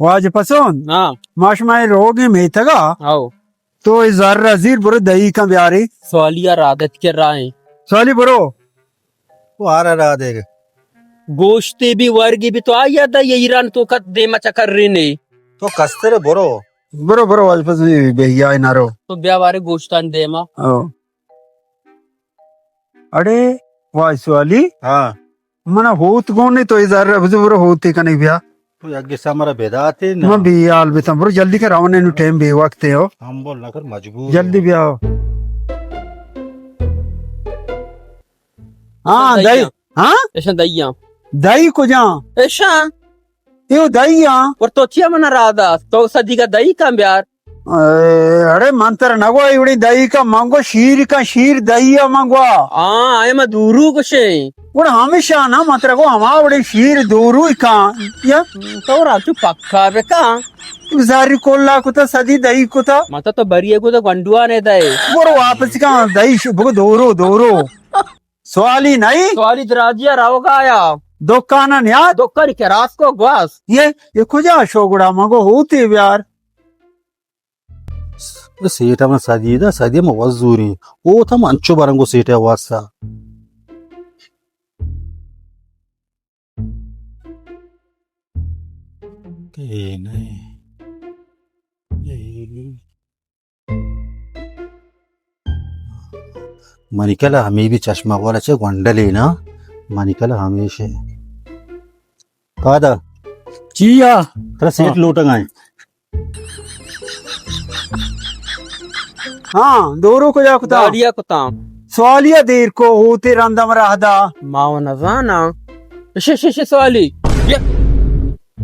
واجہ پسون۔ ہاں۔ ما شما اے روگیں میتگا۔ ہاؤ۔ تو اے زر ءَ زیر برو دہی کن بیاری۔ سوالی ءَ رادت کے رائیں۔ سوالی برو۔ او آرا را دے۔ گوشتے بھی ورگی بھی تو آئی ءَ دہی ایران تو کت دیما چکر رینے۔ تو کستر برو۔ برو، برو، واجہ پسون بے حیائے نہ رو۔ تو بیا بارے گوشتان دیما۔ او۔ اڑے، واجہ سوالی؟ ہاں۔ منا ہوت گون نہیں، تو اے زر ءَ بزو برو ہوتے کنے بیا۔ تو یک گسا مرا بداتے نا۔ من بے حال بیتم، برو جلدی کر، رونے نو ٹائم بے وقت ہے ہو۔ ہم بول نہ کر، مجبور جلدی ہوں۔ بیا۔ ہاں، دہی۔ ہاں؟ ایشاں دہی ہاں۔ دہی کجا؟ ایشاں۔ ایو دہی ہاں۔ اور تو چیا منا را دا؟ تو سدی کا دہی کن بیار۔ اے، اڑے من تر نگو ایوڑی دہی کا، من گو شیر کا، شیر دہی ءَ من گو۔ ہاں، آئے ما دورو گشے۔ گڑا ہمیشہ نا من تر گو ہما وڑی شیر دورو کا۔ یا؟ تو را چو پکا بکا۔ زاری کولا کتا، سدی دہی کتا۔ متا تو بری کو تو گنڈوانے دے۔ برو واپس کا دہی شو، بگو دورو، دورو۔ سوالی نہیں؟ سوالی دراجی ءَ روگا یا۔ دکان ءَ نیاد؟ دکان کراس کو گواس۔ یہ، یہ کجا شو گڑا؟ مگو ہوتی بیار۔ سیٹھ ءَ من سدی دا، سدی من وزوری۔ او تم انچو برنگو سیٹھ ءِ واسطہ۔ کہ نہیں۔ منی کلا ہمے بھی چشمہ والا چہ گونڈلے نا، منی کلا ہمیشہ۔ پادا۔ چیا؟ ترا سیٹ ہاں۔ لوٹگا ہیں۔ ہاں، دورو کجا کتا؟ گاڑیا کتا۔ سوالیا دیر کو ہوتے رندا مرا ہدا۔ ما و نزانا۔ شے، شے، شے سوالی۔ یہ۔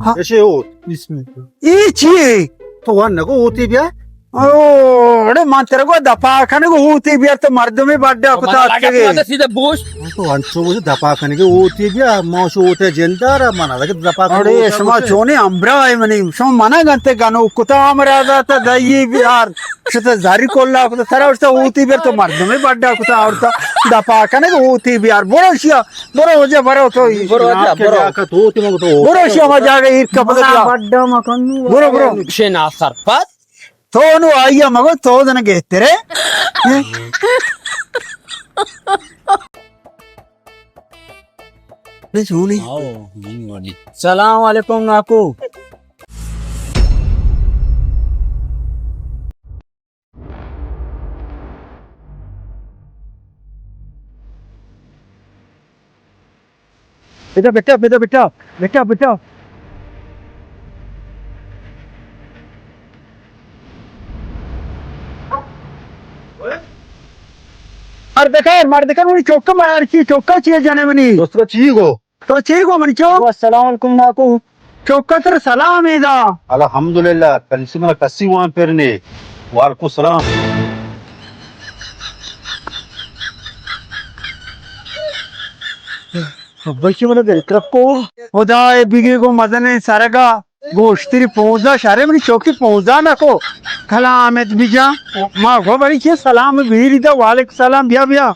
ہاں۔ ایشے ہوت۔ بسم اللہ۔ اے چی اے؟ تو وان نگو ہوتی بیا۔ او، اڑے من ترا گو دپا کنگو ہوتی بیا تو مردمی بڈا کتا لگا اتکگے۔ تو سیدھا بوش۔ تو انچو بوش دپا کنگے ہوتی بیا، ما شو ہوتے جندارا منا لگے دپا کنگے اڑے ہوتا شما بوشے۔ چونے امرا ہے منی، شما منا گنتے گنو کتا امرا داتا دئیی بیار۔ شتا زاری کلا کتا سرا اشتا ہوتی بیار تو مردمی بڈا کتا آورتا دپا کنگو ہوتی بیار۔ برو شیا۔ برو واجہ، برو تو۔ برو واجہ، برو۔ برو شما جاگہ ایر کپگا۔ بڈا مکن۔ برو، برو۔ شے نا سرپد۔ تو نو آئی مگو، تو دن گہترے۔ سلام علیکم ناکو۔ بیٹا، بیٹا، بیٹا، بیٹا، بیٹا، بیٹا۔ مردکار، مردکار، منی چوکا مارچی، چوکا چیئے جنے منی؟ دوست کا چی گو؟ تو چی گو منی چوک؟ السلام علیکم ناکو۔ چوکا تر سلام ادا۔ الحمدللہ، کسی منا کسی وان پر نے۔ وعلیکم السلام۔ ابا کی منا دل ترپ کو۔ خدا اے بگی گو مزن سرگا۔ گوشتری پونزدہ شرے منی چوکی پونزدہ نکو۔ کلامت بجا۔ ما گو بری چی سلام بیری دا، وعلیکم السلام، بیا بیا۔